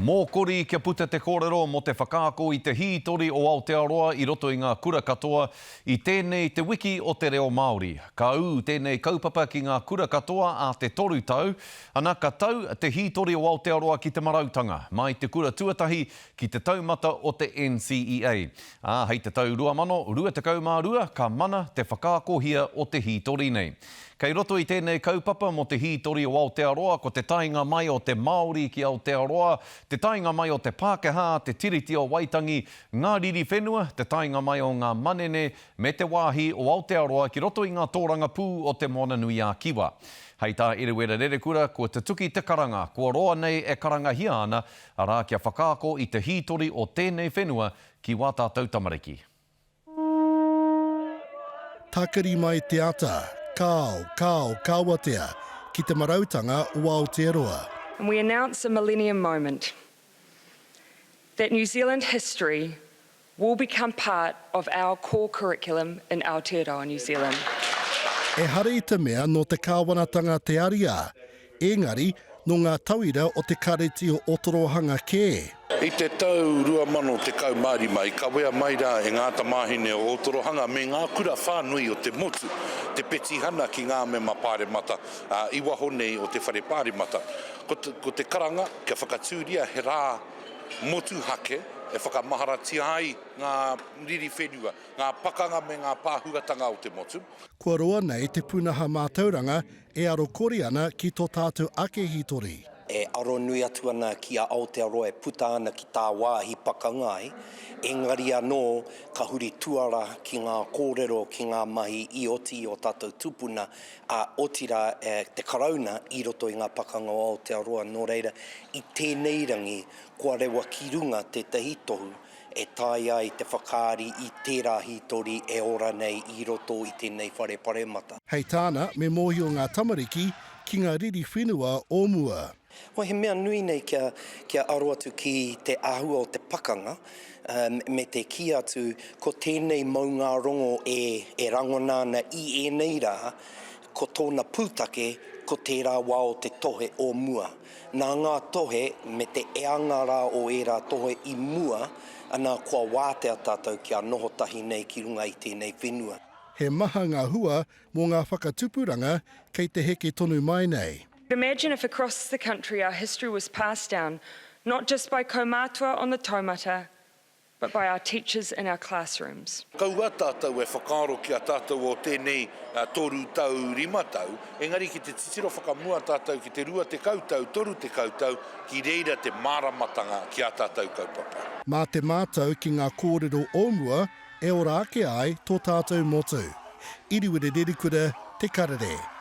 Mōkori kia puta te kōrero mō te whakaako i te hītori o Aotearoa i roto i ngā kura katoa i tēnei te wiki o te reo Māori. Ka ū tēnei kaupapa ki ngā kura katoa ā te toru tau, ana ka tau te hītori o Aotearoa ki te marautanga, mai te kura tuatahi ki te taumata o te NCEA. Ā, hei te tau 2022 ka mana te whakaakohia o te hītori nei. Kei roto i tēnei kaupapa mō te hītori o Aotearoa ko te taenga mai o te Māori ki Aotearoa, te taenga mai o te Pākehā, te Tiriti o Waitangi, ngā riri whenua, te taenga mai o ngā manene me te wāhi o Aotearoa ki roto i ngā tōrangapū o Te Moananui-a-Kiwa. Hei tā Eruera Rerekura, kua tutuki te karanga, kua roa nei e karangahia ana, arā kia whakaako i te hītori o tēnei whenua ki wā tātou tamariki. Tākiri mai te ata, kāo, kāo, kāwatea, ki te marautanga o Aotearoa. And we announce a millennium moment, that New Zealand history will become part of our core curriculum in Aotearoa New Zealand. Ehara i te mea nō te kāwanatanga te ariā, Engari, nō ngā tauira o te Kareti o Otorohanga kē. I te tau 2015 i kawea mai rā e ngā tamāhine o Ōtorohanga me ngā kura whānui o te motu te petihana ki ngā mema pāremata i waho nei o te whare pāremata. Ko te karanga kia whakatūria he rā motuhake e whakamaharatia ai ngā riri whenua, ngā pakanga me ngā pāhuatanga o te motu. Kua roa nei te pūnaha mātauranga e aro kore ana ki tō tātou ake hītori. E aro nui atu ana ki a Aotearoa e puta ana ki tāwāhi pakanga ai, engari anō ka huri tuara ki ngā kōrero, ki ngā mahi i oti i ō tātou tūpuna, ā, otirā te Karauna i roto i ngā pakanga o Aotearoa. Nō reira, i tēnei rangi kua rewa ki runga tētahi tohu e taea ai te whakaari i tērā hītori e ora nei i roto i tēnei whare paremata. Hei tāna, me mōhio ngā tamariki ki ngā riri whenua o mua. Well, he mea nui nei kia, kia aro atu ki te āhua o te pakanga, um, me te kī atu ko tēnei maungārongo e, e rangona ana i ēnei rā, ko tōna pūtake ko tērā wā o te tohe o mua. Nā ngā tohe me te eanga rā o ērā tohe i mua, ana kua wātea tātou kia noho tahi nei ki runga i tēnei whenua. He maha ngā hua mō ngā whakatupuranga kei te heke tonu mai nei. Imagine if across the country our history was passed down not just by kaumātua on the taumata but by our teachers in our classrooms. Kaua tātou e whakaaro ki a tātou o tēnei toru tau, rima tau, engari ki te titiro whakamua tātou ki te 20 tau, 30 tau, ki reira te māramatanga ki ā tātou kaupapa. Mā te mātau ki ngā kōrero o mua e ora ake ai tō tātou motu. Iriwiri Rerikura, Te Karere.